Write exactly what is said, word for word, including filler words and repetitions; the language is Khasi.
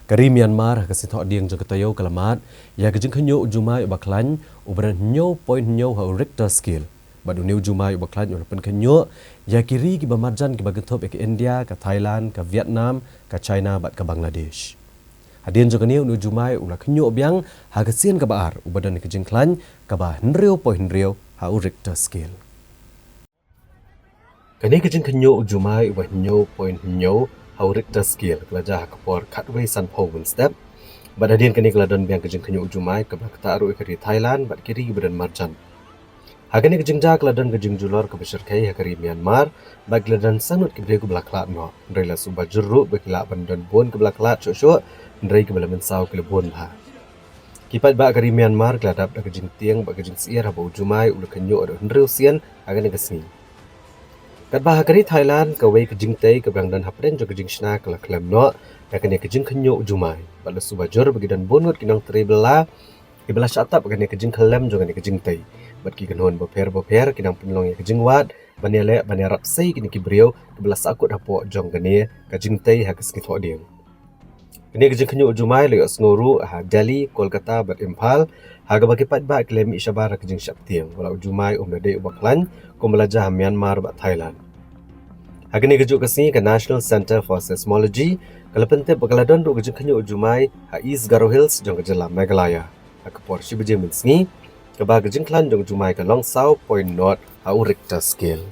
Ka ri Myanmar ha ka sngi Thohdieng jong ka taïew ka la mad ïa ka jingkhynñiuh u jumai uba khlaiñ uba don hynñiew point hynñiew ha u Richter scale. Bad une u jumai uba khlaiñ u la pynkhynñiuh ïa ki ri kiba marjan kiba kynthup ïa ka India, ka Thailand, ka Vietnam, ka China bad ka Bangladesh. Hadien jong kane une u jumai u la khynñiuh biang ha ka sien kaba ar uba don ka jingkhlaiñ kaba hynriew point hynriew ha u Richter scale. Kane ka jingkhynñiuh u jumai uba hynñiew point hynñiew ha u Richter scale ka la jia ha ka por khatwei sanphew mynstep. Bad hadien kane ka la don biang ka jingkhynñiuh u jumai kaba la ktah ruh ïa ka ri Thailand bad ki ri kiba don marjan. Ha kane ka jingjia ka la don ka jingjulor kaba shyrkhei ha ka ri Myanmar bad ki la don san ngut ki briew kiba la khlad noh. Hynrei la shu ba jur ruh ba ki lah ban don bun kiba la khlad shuh shuh, hynrei kiba la mynsaw ki la bun bha. Ki paidbah ka ri Myanmar ki la dap da ka jingtieng bad ka jingsyier haba u jumai u la khynñiuh haduh hynriew sien ha kane ka sngi. Katba ha ka ri Thailand kawei ka jingtei kaba dang don hapdeng jong ka jingshna ka la khlem noh da kane ka jingkhynñiuh u jumai. Bad la shu ba jur ba ki don bun ngut ki nongtrei bylla kiba la shah tap ha kane ka jingkhyllem jong kane ka jingtei. Bad ki kynhun bapher bapher ki dang pynlong ïa ka jingwad ban ïaleh ban ïarap sei kine ki briew kiba la sahkut hapoh jong kane ka jingtei ha ka sngi Thohdieng. Kane ka jingkhynñiuh u jumai la ïohsngew ruh ha Delhi, Kolkata bad Imphal, ha kaba ki paidbah ki la mih shabar ha ka jingsheptieng ba la u jumai um dei uba khlaiñ kumba la jia ha Myanmar bad Thailand. Ha kane kajuh ka sngi ka National Centre for Seismology ka la pyntip ba ka la don ruh ka jingkhynñiuh u jumai ha East Garo Hills jong ka jylla Meghalaya ha ka por shi baje mynsngi, kaba ka jingkhlaiñ jong u jumai ka long saw point nought ha u Richter scale.